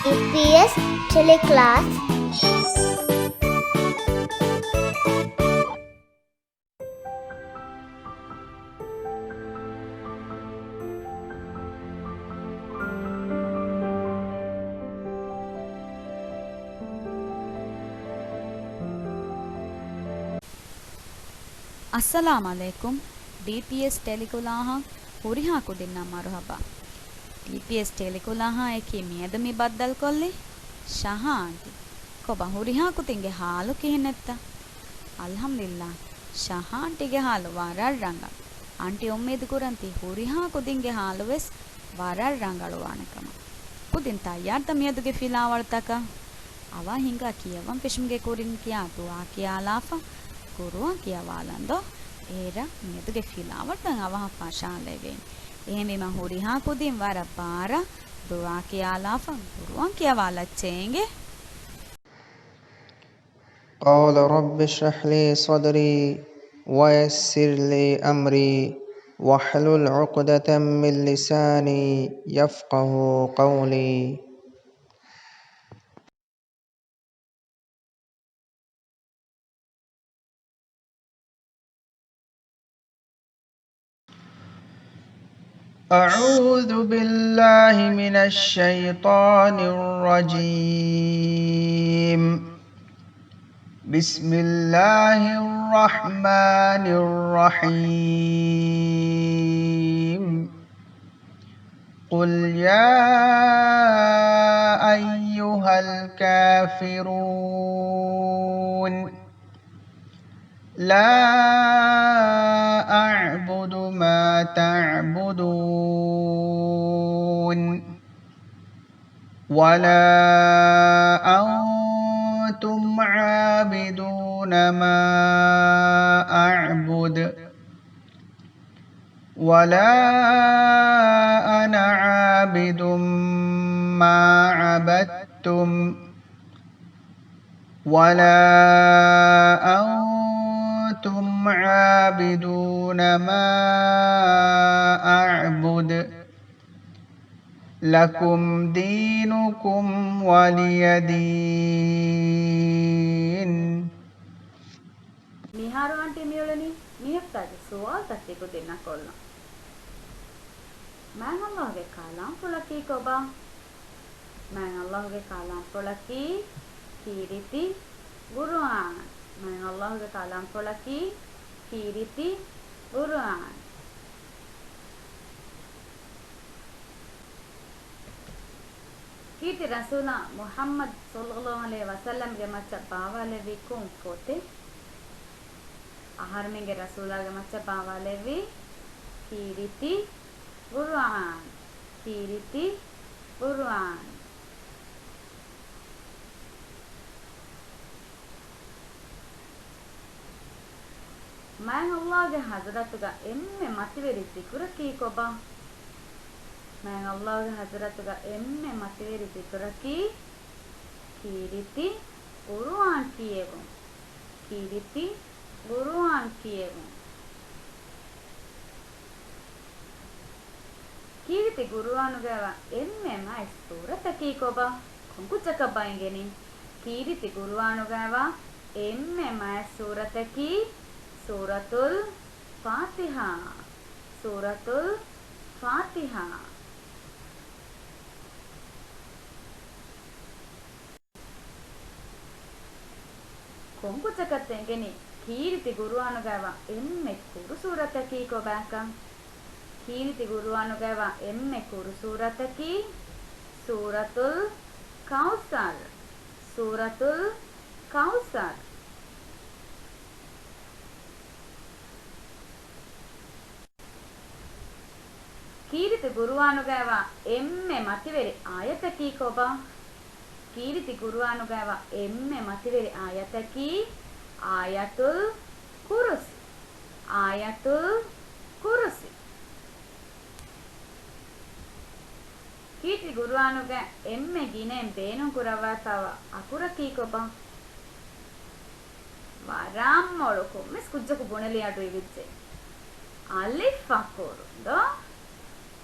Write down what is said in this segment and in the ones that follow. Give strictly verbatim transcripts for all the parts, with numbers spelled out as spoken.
ޑީޕީއެސް ޓެލެކްލާސް. އައްސަލާމް ޢަލައިކުމް. ޑީޕީއެސް ޓެލެކްލާހަށް ހުރިހާ ކުދިންނަށް މަރުޙަބާ. ޑީޕީއެސް ޓެލެކްލާހާ އެކީ މިއަދު މި ބައްދަލުކޮށްލީ ޝަހާ އަންޓީ. ކޮބާ ހުރިހާ ކުދިންގެ ޙާލު ކިހިނެއްތަ؟ އަލްޙަމްދުލިއްލާހް، ޝަހާ އަންޓީގެ ޙާލު ވަރަށް ރަނގަޅު. އަންޓީ އުއްމީދުކުރަންތީ ހުރިހާ ކުދިންގެ ޙާލުވެސް ވަރަށް ރަނގަޅުވާނެ ކަމަށް. ކުދިން ތައްޔާރުތަ މިއަދުގެ ފިލާވަޅުތަކަށް؟ އަވަހަށް ހިނގާ ކިޔަވަން ފެށުމުގެ ކުރިން ކިޔާ ދުޢާ ކިޔާލާފަ، ޤުރުއާން ކިޔަވާލަން ދޯ؟ އޭރަށް މިއަދުގެ ފިލާވަޅުތައް އަވަހަށް ފަށާލެވޭނެ. އެހެންވީމަ ހުރިހާ ކުދިން ވަރަށް ބާރަށް ދުޢާ ކިޔާލާފަ، ޤުރުއާން ކިޔަވާލައްޗޭ އިނގޭ. قال رب اشرح لي صدري ويسر لي أمري واحلل عقدة من لساني يفقه قولي. أعوذ بالله من الشيطان الرجيم. بسم الله الرحمن الرحيم. قل يا أيها الكافرون. لا أعبد ما تعبدون ولا أنتم عابدون ما أعبد ولا أنا عابد ما عبدتم ولا أنتم عابدون ما أعبد لكم دينكم ولي دين. މިހާރު އަންޓީ މިއުޅެނީ މިހަފްތާގެ ސުވާލުތައް ތިކުދިންނަށް ކޮށްލަން. މާތް ﷲ ގެ ކަލާމްފުޅަކީ ކޮބާ؟ މާތް ﷲ ގެ ކަލާމްފުޅަކީ ކީރިތި ޤުރުއާން. މާތް ﷲ ގެ ކަލާމްފުޅަކީ ކީރިތި ޤުރުއާން. ކީރިތި ރަސޫލާ މުޙައްމަދު ޞައްލައްލާހު ޢަލައިހި ވަސައްލަމްގެ މައްޗަށް ބާވާލެއްވީ ކޮން ފޮތެއް؟ އަހަރެމެންގެ ރަސޫލާގެ މައްޗަށް ބާވާލެއްވީ ކީރިތި ޤުރުއާން. ކީރިތި ޤުރުއާން. މާތް ﷲ ގެ ޙަޟްރަތުގަ އެންމެ މަތިވެރި ޛިކުރަކީ ކޮބާ؟ މާތް ﷲ ގެ ޙަޟްރަތުގަ އެންމެ މަތިވެރި ޛިކުރަކީ ކީރިތި ޤުރުއާން ކިޔެވުން. ކީރިތި ޤުރުއާން ކިޔެވުން. ކީރިތި ޤުރުއާނުގައިވާ އެންމެ މާތް ސޫރަތަކީ ކޮބާ؟ ކޮންކުއްޖަކަށްބާ އެނގެނީ؟ ކީރިތި ޤުރުއާނުގައިވާ އެންމެ މާތް ސޫރަތަކީ ސޫރަތުލް ފާތިޙާ. ސޫރަތުލް ފާތިޙާ. ކޮންކުއްޖަކަށްތަ އެނގެނީ ކީރިތި ޤުރުއާނުގައިވާ އެންމެ ކުރު ސޫރަތަކީ ކޮބާކަން؟ ކީރިތި ޤުރުއާނުގައިވާ އެންމެ ކުރު ސޫރަތަކީ ސޫރަތުލް ކައުސަރް. ސޫރަތުލް ކައުސަރް. ކީރިތި ޤުރުއާނުގައިވާ އެންމެ މަތިވެރި އާޔަތަކީ ކޮބާ؟ ކީރިތި ޤުރުއާނުގައިވާ އެންމެ މަތިވެރި އާޔަތަކީ އާޔަތުލް ކުރުސި. އާޔަތުލް ކުރުސި. ކީރިތި ޤުރުއާނުގައި އެންމެ ގިނައިން ބޭނުން ކުރައްވާފައިވާ އަކުރަކީ ކޮބާ؟ ވަރަށް މޮޅު، ކޮންމެސް ކުއްޖަކު ބުނެލި އަޑު އިވިއްޖެ. އަލިފް އަކުރު ދޯ؟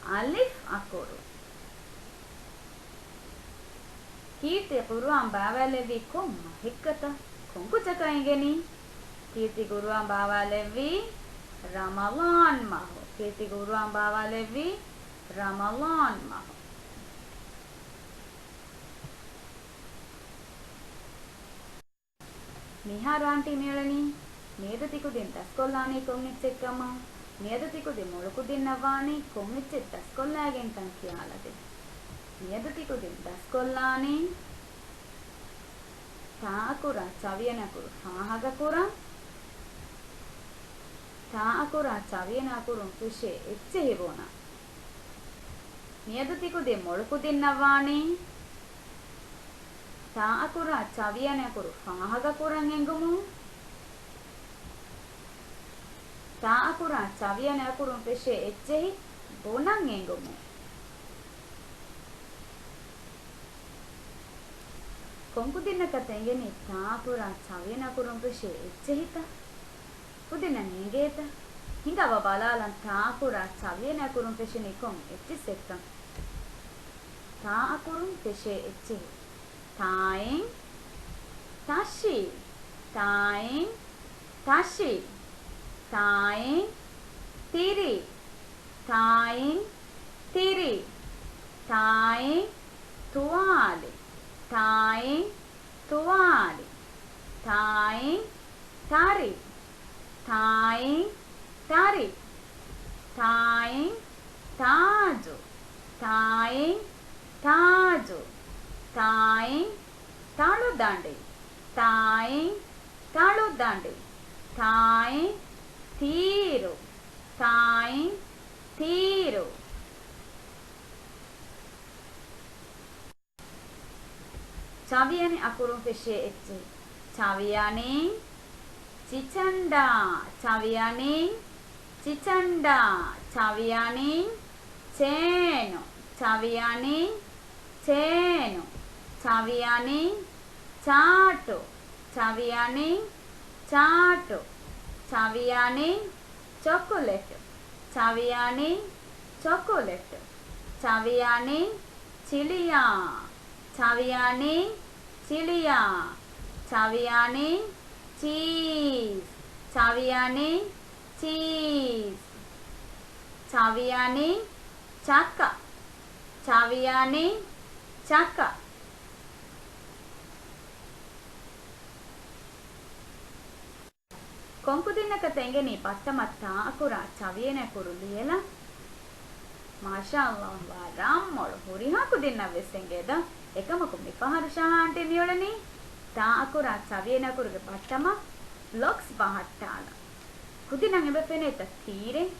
އަލިފް އަކުރު. ކީރްތި ޤުރުއާން ބާވާލެއްވީ ކޮން މަހެއްގަތަ؟ ކޮން ކުއްޖަކަށް އެނގެނީ؟ ކީރްތި ޤުރުއާން ބާވާލެއްވީ ރަމަޟާން މަހު. ކީރްތި ޤުރުއާން ބާވާލެއްވީ ރަމަޟާން މަހު. މިހާރު އާންޓީ މިއުޅެނީ މިއަދު ތިކުދިން ދަސްކޮށްލާނީ ކޮން އެއްޗެއްކަމަށް. މިއަދު ތިކުދިން މޮޅުކުދިންނަށް ވާނީ ކޮން އެއްޗެއް ދަސްކޮށްލާގެންކަން ކިޔާލަދޭ. މިއަދު ތިކުދިން ދަސްކޮށްލާނީ ތާއަކުރާ ޗަވިޔަނި އަކުރު ފާހަގަކުރަން. ތާއަކުރާ ޗަވިޔަނި އަކުރުން ފެށޭ އެއްޗެހި ބުނަން. މިއަދު ތިކުދިން މޮޅުކުދިންނަށް ވާނީ ތާއަކުރާ ޗަވިޔަނި އަކުރު ފާހަގަކުރަން އެނގުމުން. ތާއަކުރާ ޗަވިޔަނި އަކުރުން ފެށޭ އެއްޗެހި ބުނަން އެނގުމުން. ކޮންކުދިންނަކަށް އެނގެނީ ތާއަކުރާ ޗަވިޔަނި އަކުރުން ފެށޭ އެއްޗެހިތަ؟ ކުދިންނަށް އެނގޭތަ؟ ހިނގާ ބަލާލަން ތާއަކުރާ ޗަވިޔަނި އަކުރުން ފެށެނީ ކޮން އެއްޗިއްސެއްކަން. ތާއަކުރުން ފެށޭ އެއްޗެހި. ތާއިން ތަށި. ތާއިން ތަށި. ތާއިން ތިރި. ތާއިން ތިރި. ތާއިން ތުވާލި. ތާއިން ތުވާލި. ތާއިން ތަރި. ތާއިން ތަރި. ތާއިން ތާޖު. ތާއިން ތާޖު. ތާއިން ތަޅުދަނޑި. ތާއިން ތަޅުދަނޑި. ތާއިން ތީރު. ތާއިން ތީރު. ޗަވިޔަނި އަކުރުން ފެށޭ އެއްޗެހި. ޗަވިޔަނި ޗިޗަންޑާ. ޗަވިޔަނި ޗިޗަންޑާ. ޗަވިޔަނި ޗޭނު. ޗަވިޔަނި ޗޭނު. ޗަވިޔަނި ޗާޓު. ޗަވިޔަނި ޗާޓު. ޗަވިޔަނި ޗޮކޮލެޓް. ޗަވިޔަނި ޗޮކޮލެޓް. ޗަވިޔަނި ޗިލިޔާ. ޗަވިޔަނި ޗިލިޔާ. ޗަވިޔަނި ޗީސް. ޗަވިޔަނި ޗީސް. ޗަވިޔަނި ޗަކަ. ޗަވިޔަނި ޗަކަ. ކޮންކުދިންނަކަށް އެނގެނީ ބައްޓަމަށް ތާއަކުރާ ޗަވިޔަނި އަކުރު ލިޔެލަން؟ މާޝާﷲ، ވަރަށް މޮޅު. ހުރިހާ ކުދިންނަށް ވެސް އެނގޭ ދޯ. އެކަމަކު މިފަހަރު ޝާހާ އާންޓީ މިއުޅެނީ ތާއަކުރާ ޗަވިޔަނި އަކުރުގެ ބައްޓަމަށް ބްލޮކްސް ބަހައްޓާލަން. ކުދިންނަށް އެބަ ފެނޭތަ ތީރެއް؟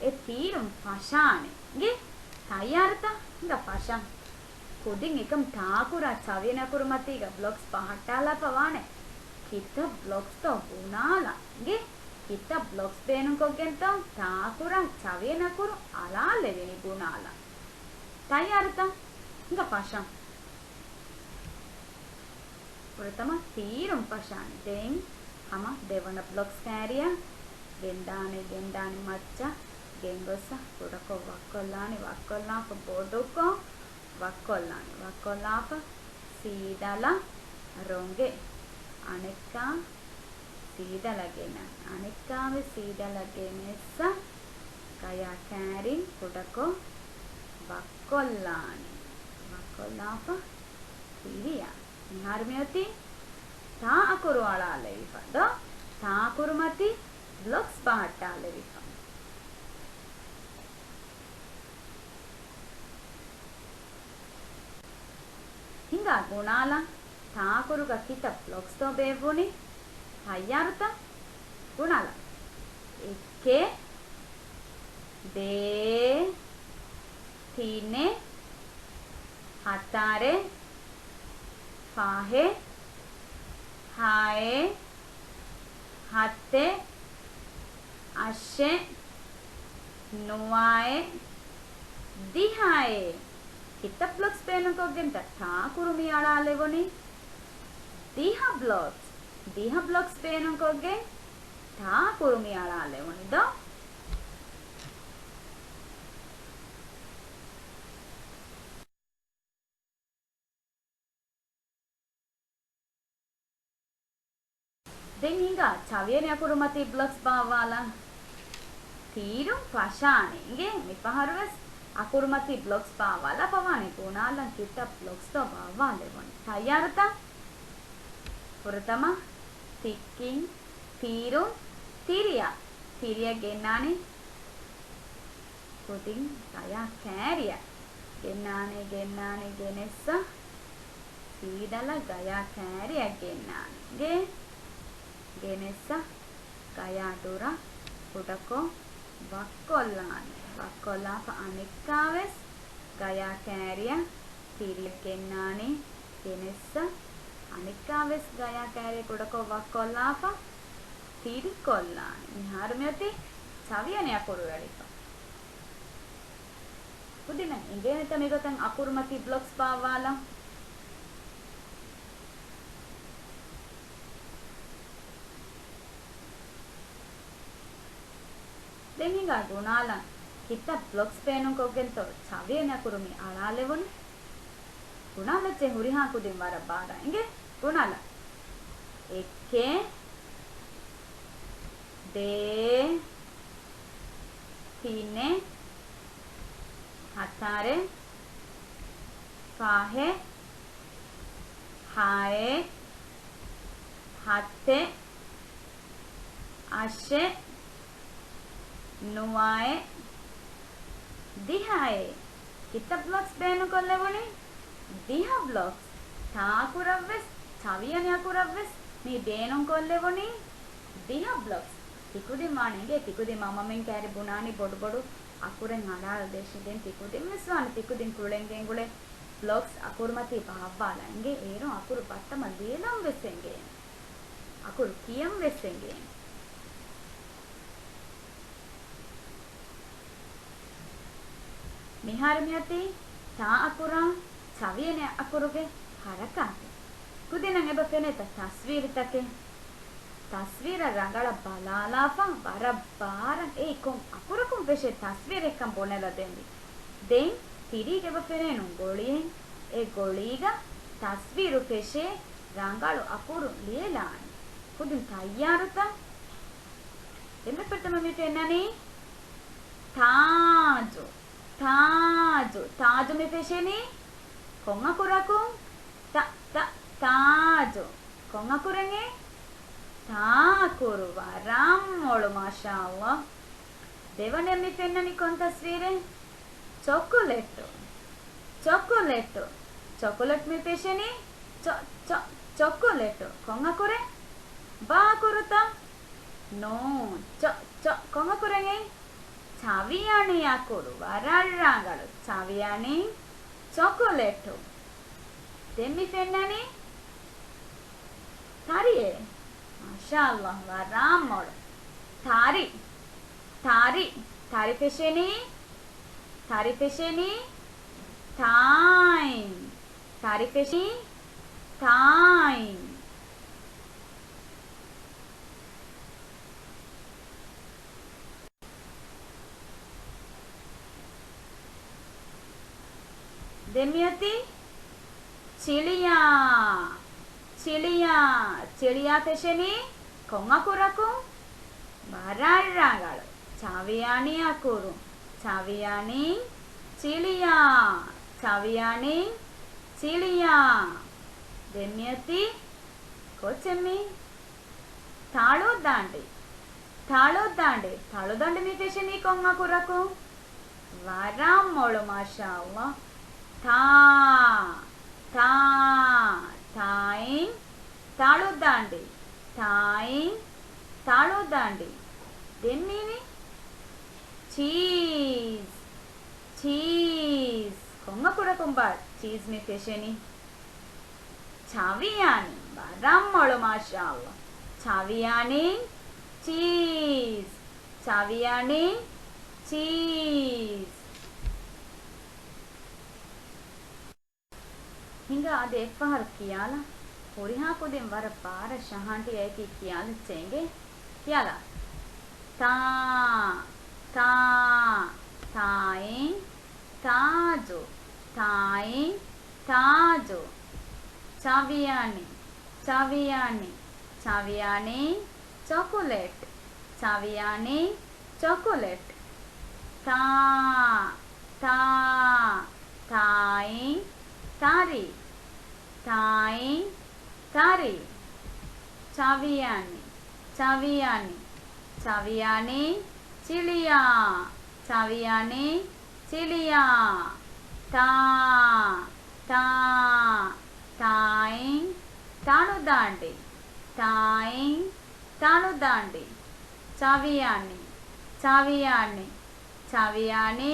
އެ ތީރުން ފަށާނެ. އިނގޭ؟ ތައްޔާރުތަ؟ ހިނގާ ފަށަން. ކުދިން އެކަމް ތާއަކުރާ ޗަވިޔަނި އަކުރު މަތީގަ ބްލޮކްސް ބަހައްޓާލާފަ ވާނެ. ކިތައް ބްލޮކްސްތޯ ބުނާލާ. އިނގޭ؟ ކިތައް ބްލޮކްސް ބޭނުންކޮށްގެންތޯ ތާއަކުރާ ޗަވިޔަނި އަކުރު އަޅާލެވެނީ ބުނާލާ. ތައްޔާރުތަ؟ ހިނގާ ފަށަން. ފުރަތަމަ ތީރުން ފަށާނެ. ދެން ހަމަ ދެވަނަ ބްލޮކްސް ކާރިއަށް ގެންދާނެ، ގެންދާނެ މައްޗަށް ގެންގޮސްސަ ކުޑަކޮށް ވައްކޮށްލާނެ، ވައްކޮށްލާފަ ބޮޑުކޮށް ވައްކޮށްލާނެ، ވައްކޮށްލާފަ ސީދަލަށް ރޮނގެ އަނެއްކާ ސީދަލަށް ގެނަން، އަނެއްކާވެސް ސީދަލަށް ގެނެއްސަ ގަޔާ ކާރިން ކުޑަކޮށް ވައްކޮށްލާނެ، ވައްކޮށްލާފަ ތިރިއަށް. މިހާރު މިއޮތީ ތާ އަކުރު އަޅާލެވިފަ ދޯ؟ ތާ އަކުރު މަތީ ބްލޮކްސް ބަހައްޓާލެވިފަ. ހިނގާ ގުނާލަން. ތާ އަކުރުގަ ކިތައް ބްލޮކްސްތޯ ބޭއްވުނީ؟ ތައްޔާރުތަ؟ ގުނާލަން. އެއްކެއް، ދޭއް، ތިނެއް، ހަތަރެއް، ފަހެއް، ހައެއް، ހަތެއް، އަށެއް، ނުވައެއް، ދިހައެއް. ކިތައް ބްލޮކްސް ބޭނުންކޮށްގެންތަ ތާ އަކުރު މި އަޅާލެވުނީ؟ ދިހަ ބްލޮކްސް. ދިހަ ބްލޮކްސް ބޭނުންކޮށްގެން ތާ އަކުރު މި އަޅާލެވުނީ ދޯ؟ ދެން ހިނގާ ޗަވިޔަނި އަކުރުމަތީ ބްލޮކްސް ބާއްވާލަން. ތީރުން ފަށާނެ އިނގޭ. މިފަހަރުވެސް އަކުރުމަތީ ބްލޮކްސް ބާއްވާލާ ފަވާނެ ގުނާލަން ކިތައް ބްލޮކްސްތޯ ބާއްވާލެވުނީ. ތައްޔާރުތަ؟ ފުރަތަމަ، ތިއްކިން، ތީރުން، ތިރިއަށް. ތިރިއަށް ގެންނާނީ ކުދިން ގަޔާ ކައިރިއަށް ގެންނާނެ، ގެންނާނެ، ގެނެއްސަ. ސީދަލަށް ގަޔާ ކައިރިއަށް ގެންނާނެ. ގެ-، ގެނެއްސަ. ގަޔާ ދުރަށް ކުޑަކޮށް ވައްކޮށްލާނެ. ވައްކޮށްލާފަ އަނެއްކާވެސް ގަޔާ ކައިރިއަށް ތިރިއަށް ގެންނާނީ. ގެނެއްސަ. އަނެއްކާވެސް ގަޔާ ކައިރިއަށް ކުޑަކޮށް ވައްކޮށްލާފަ ތިރިކޮށްލާނެ. މިހާރު މިއޮތީ ޗަވިޔަނި އަކުރު އެޅިފަ. ކުދިންނަށް އެނގޭނެތަ މިގޮތަށް އަކުރުމަތީ ބްލޮކްސް ބާއްވާލަން؟ ދެން ހިނގާ ގުނާލަން ކިތައް ބްލޮކްސް ބޭނުންކޮށްގެންތޯ ޗަވިޔަނި އަކުރު މި އަޅާލެވުނީ؟ ގުނާލައްޗޭ ހުރިހާ ކުދިން ވަރަށް ބާރަށް އިނގޭ. ގުނާލަ. އެއްކެއް، ދޭއް، ތިނެއް، ހަތަރެއް، ފަހެއް، ހައެއް، ހަތެއް، އަށެއް، ނުވައެއް، ދިހައެއް. ކިތައް ބްލޮކްސް ބޭނުންކޮށްލެވުނީ؟ ދިހަ ބްލޮކްސް. ތާ އަކުރަށްވެސް، ޗަވިޔަނި އަކުރަށްވެސް މި ބޭނުންކޮށްލެވުނީ ދިހަ ބްލޮކްސް. ތިކުދިން ވާނެ އިނގޭ، ތިކުދިން މަމަމެން ކައިރި ބުނާނީ ބޮޑުބޮޑު އަކުރެއް އަޅާލަދޭށޭ. ދެން ތިކުދިންވެސް ވާނެ، ތިކުދިން ކުޅެން ގެންގުޅޭ ބްލޮކްސް އަކުރުމަތީ ބާއްވާލަން އިނގޭ. އޭރުން އަކުރު ބައްޓަމަ ލިޔެލަން ވެސް އެނގޭނެ. އަކުރު ކިޔަން ވެސް އެނގޭނެ. މިހާރު މިއޮތީ ތާ އަކުރާ ޗަވިޔަނި އަކުރުގެ ހަރަކާތެއް. ކުދިންނަށް އެބަ ފެނޭތަ ތަސްވީރުތަކެއް؟ ތަސްވީރަށް ރަނގަޅަށް ބަލާލާފަ ވަރަށް ބާރަށް އެއީ ކޮން އަކުރަކުން ފެށޭ ތަސްވީރެއްކަން ބުނެލަދޭންވީ. ދެން ތިރީގެ އެބަ ފެނޭނު ގޮޅިއެއް. އެ ގޮޅީގަ ތަސްވީރު ފެށޭ ރަނގަޅު އަކުރު ލިޔެލާނެ. ކުދިން ތައްޔާރުތަ؟ ދެން ފުރަތަމަ މި ފެންނަނީ ތާޖު، ތާޖު، ތާޖު މި ފެށެނީ ކޮން އަކުރަކުން؟ ތަ، ތަ، ތާޖު. ކޮން އަކުރެއް؟ ތާ އަކުރު. ވަރަށް މޮޅު، މާޝާﷲ. ދެވަނަ މި ފެންނަނީ ކޮން ތަސްވީރެއް؟ ޗޮކޮލެޓު. ޗޮކޮލެޓު. ޗޮކޮލެޓް މި ފެށެނީ ޗޮ، ޗޮ، ޗޮކޮލެޓު. ކޮން އަކުރެއް؟ ބާ އަކުރުތަ؟ ނޫން. ޗޮ، ޗޮ. ކޮން އަކުރެއް؟ ޗަވިޔަނި އަކުރު. ވަރަށް ރަނގަޅު. ޗަވިޔަނި، ޗޮކޮލެޓު. ދެން މި ފެންނަނީ ތަރިއެއް. މާޝާﷲ، ވަރަށް މޮޅު. ތަރި، ތަރި، ތަރި ފެށެނީ، ތަރި ފެށެނީ ތާއިން. ތަރި ފެށީ ތާއިން. ދެން މިއޮތީ ޗިޅިޔާ. ޗިޅިޔާ. ޗިޅިޔާ ފެށެނީ ކޮން އަކުރަކުން؟ ވަރަށް ރަނގަޅު. ޗަވިޔަނި އަކުރު. ޗަވިޔަނި، ޗިޅިޔާ. ޗަވިޔަނި، ޗިޅިޔާ. ދެން މިއޮތީ ކޮއްޗެއް މީ؟ ތަޅުދަނޑި. ތަޅުދަނޑި. ތަޅުދަނޑި މި ފެށެނީ ކޮން އަކުރަކުން؟ ވަރަށް މޮޅު، މާޝާﷲ. ތާ، ތާ، ތާއިން، ތަޅުދަނޑި. ތާއިން، ތަޅުދަނޑި. ދެން މީނީ ޗީޒް. ޗީޒް. ކޮން އަކުރަކުން ބާ ޗީޒް މި ފެށެނީ؟ ޗަވިޔަނި. ވަރަށް މޮޅު، މާޝާﷲ. ޗަވިޔަނި، ޗީޒް. ޗަވިޔަނި، ޗީޒް. ހިނގާ އަދި އެއްފަހަރު ކިޔާލަ. ހުރިހާ ކުދިން ވަރަށް ބާރަށް ޝަހާންޓީ އޭތި ކިޔާލައްޗޭ އިނގޭ. ކިޔާލަ. ތާ، ތާ، ތާއިން، ތާޖު، ތާއިން، ތާޖު. ޗަވިޔަނި، ޗަވިޔަނި، ޗަވިއަނި ޗޮކޮލެޓް. ޗަވިއަނި ޗޮކޮލެޓް. ތާ، ތާ، ތާއިން ތަރި. ތާއިން ތަރި. ޗަވިއަނި، ޗަވިއަނި، ޗަވިއަނި ޗިލިއާ. ޗަވިއަނި ޗިލިއާ. ތާ، ތާ، ތާއިން ތަނުދަނޑި. ތާއިން ތަނުދަނޑި. ޗަވިއަނި، ޗަވިއަނި، ޗަވިއަނި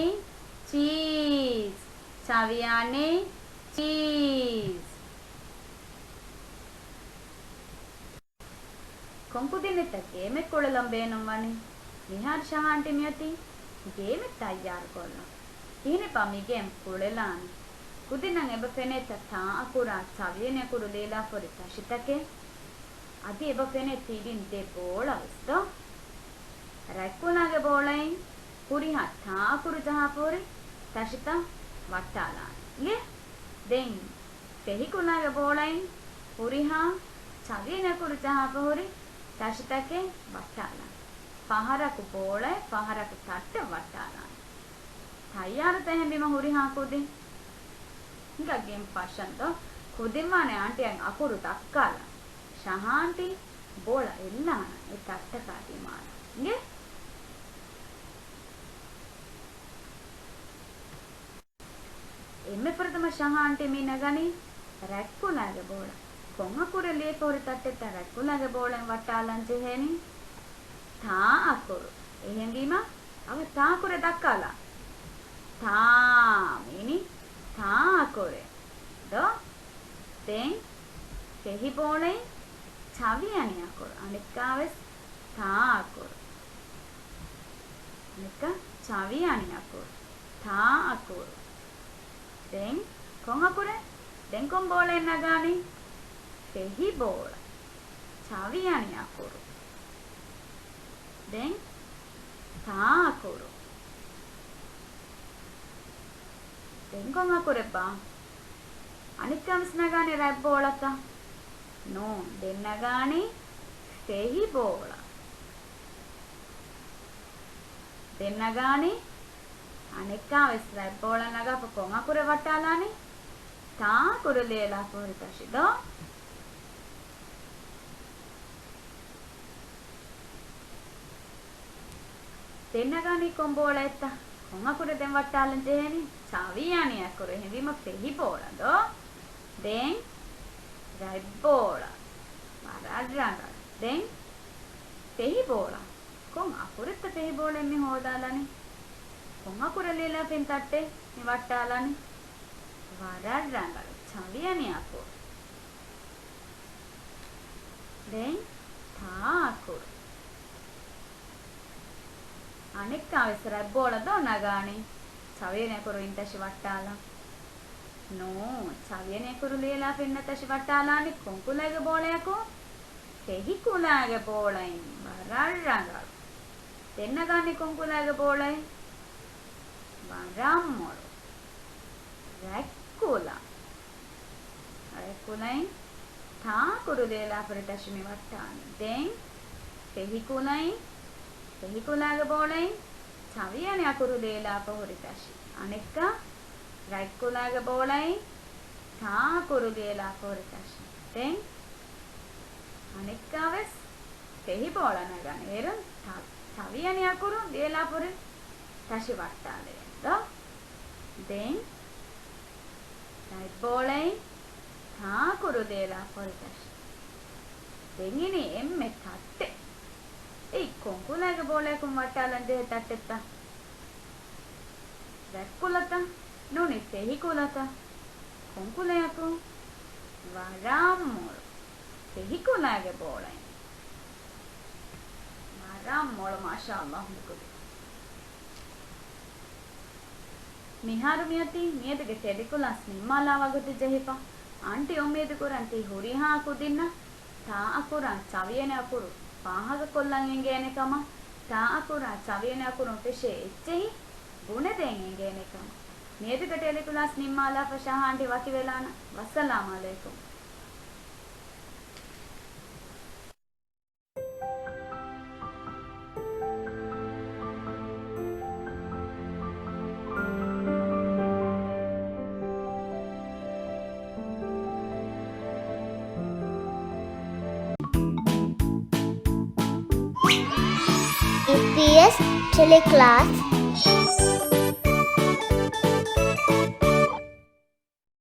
ޗީސް. ޗަވިއަނި ޗީސް. ކޮން ކުދިންނެއްތަ ގޭމެއް ކުޅެލަން ބޭނުންވަނީ؟ މިހާރު ޝަހާންޓީ މިއޮތީ ގޭމެއް ތައްޔާރުކޮށްލަން. ކިހިނެއްބާ މި ގޭމް ކުޅެލާނީ؟ ކުދިންނަށް އެބަ ފެނޭތަ ތާ އަކުރާ ޗަވިއަނި އަކުރު ލިޔެލާފަ ހުރި ތަށިތަކެއް؟ އަދި އެބަ ފެނޭ ތިރިން ދެ ބޯޅަ ވެސް ދޯ؟ ރަތްކުލާގެ ބޯޅައިން ހުރިހާ ތާ އަކުރު ޖަހާފަ ހުރި ތަށިތައް ވައްޓާލާނެ. އިނގޭ؟ ދެން ފެހިކުލާގެ ބޯޅައިން ހުރިހާ ޗަވިއަނި އަކުރު ޖަހާފަ ހުރި ތަށިތަކެއް ވައްޓާލާނެ. ފަހަރަކު ބޯޅައެއް، ފަހަރަކު ތައްޓެއް ވައްޓާލާނެ. ތައްޔާރުތަ އެހެންވީމަ ހުރިހާ ކުދިން؟ ހިނގާ ގޭމް ފަށަން ދޯ؟ ކުދިން ވާނެ އާންޓީއަށް އަކުރު ދައްކާލަން. ޝަހާންޓީ ބޯޅަ އެއްލާނަން އެ ތައްޓަކާ ދިމާލަށް. އިނގޭ؟ އެންމެ ފުރަތަމަ ޝަހާންޓީ މި ނަގަނީ ރަތްކުލާގެ ބޯޅަ. ކޮން އަކުރެއް ލިޔެފަ ހުރި ތައްޓެއްތަ ރަތްކުލާގެ ބޯޅައިން ވައްޓާލަން ޖެހޭނީ؟ ތާ އަކުރު. އެހެންވީމަ އަވަ ތާ އަކުރެއް ދައްކާލާ. ތާ މީނީ ތާ އަކުރެއް. ދޯ؟ ދެން ފެހި ބޯޅައިން ޗަވިއަނި އަކުރު. އަނެއްކާވެސް ތާ އަކުރު. އަނެއްކާ ޗަވިއަނި އަކުރު. ތާ އަކުރު. ދެން ކޮން އަކުރެއް؟ ދެން ކޮން ބޯޅައެއް ނަގާނީ؟ ފެހި ބޯޅަ. ޗަވިއަނި އަކުރު. ދެން ތާ އަކުރު. ދެން ކޮން އަކުރެއްބާ؟ އަނެއްކާވެސް ނަގާނީ ރަތް ބޯޅަތަ؟ ނޫން. ދެން ނަގާނީ ފެހި ބޯޅަ. ދެން ނަގާނީ އަނެއްކާވެސް ރަތް ބޯޅަ ނަގާފަ ކޮން އަކުރެއް ވައްޓާލާނީ؟ ތާ އަކުރު ލިޔެލާފަ ހުރި ތަށި ދޯ؟ ދެން ނަގާނީ ކޮން ބޯޅައެއްތަ؟ ކޮން އަކުރެއް ދެން ވައްޓާލަން ޖެހޭނީ؟ ޗަވިއަނި އަކުރު. އެހެންވީމަ ފެހި ބޯޅަ ދޯ؟ ދެން ރަތް ބޯޅަ. ވަރަށް ރަނގަޅު. ދެން ފެހި ބޯޅަ. ކޮން އަކުރެއްތަ ފެހި ބޯޅައިން މި ހޯދާލަނީ؟ ކޮން އަކުރެއް ލިޔެލާފަ ތައްޓެއް މި ވައްޓާލަނީ؟ ވަރަށް ރަނގަޅު. ޗަވިއަނި އަކުރު. ދެން ތާ އަކުރު. އަނެއްކާވެސް ރަތް ބޯޅަ ދޯ ނަގާނީ؟ ޗަވިއަނި އަކުރު އިން ތަށި ވައްޓާލަން. ނޫން، ޗަވިއަނި އަކުރު ލިޔެލާފަ އިންނަ ތަށި ވައްޓާލާނީ ކޮން ކުލައިގެ ބޯޅަޔަކު؟ ފެހި ކުލައިގެ ބޯޅައިން. ވަރަށް ރަނގަޅު. ދެން ނަގާނީ ކޮން ކުލައިގެ ބޯޅައެއް؟ ވަރަށް މޮޅު. ރަތްކުލަ. ރަތްކުލައިން ތާ އަކުރު ލިޔެލާފަ ހުރި ތަށި މި ވައްޓާނީ. ދެން ފެހި ކުލައިން، ފެހި ކުލައިގެ ބޯޅައިން ޗަވިއަނި އަކުރު ލިޔެލާފަ ހުރި ތަށި. އަނެއްކާ ރަތްކުލައިގެ ބޯޅައިން ތާ އަކުރު ލިޔެލާފަ ހުރި ތަށި. ދެން އަނެއްކާވެސް ފެހި ބޯޅަ ނަގަން އޭރުން ތަ-، ޗަވިއަނި އަކުރު ލިޔެލާފަ ހުރި ތަށި ވައްޓާލެވޭ ދޯ؟ ދެން ރަތް ބޯޅައިން ތާ އަކުރު ލިޔެލާފަ ހުރި ތަށި. ދެން އިނީ އެންމެ ތައްޓެއް. އެއީ ކޮން ކުލައިގެ ބޯޅަޔަކުން ވައްޓާލަން ޖެހޭ ތައްޓެއްތަ؟ ރަތް ކުލަތަ؟ ނޫނީ ފެހި ކުލަތަ؟ ކޮން ކުލަޔަކުން؟ ވަރަށް މޮޅު. ފެހި ކުލައިގެ ބޯޅައިން. ވަރަށް މޮޅު، މާޝާﷲ މި ކުދިން. މިހާރު މިއޮތީ މިއަދުގެ ޓެލިކުލާސް ނިންމާލާ ވަގުތު ޖެހިފަ. އާންޓީ އުއްމީދު ކުރަން ތި ހުރިހާ ކުދިންނަށް ތާ އަކުރާ ޗަވިއަނި އަކުރު ފާހަގަކޮށްލަން އެނގޭނެ ކަމަށް، ތާ އަކުރާ ޗަވިއަނި އަކުރުން ފެށޭ އެއްޗެހި ބުނެދޭން އެނގޭނެ ކަމަށް. މިއަދުގެ ޓެލިކުލާސް ނިންމާލާފަ ޝަހާންޓީ ވަކިވެލާނަން. ވައްސަލާމް އަލައިކުމް. އީޕީއެސް ޓެލެކްލާސް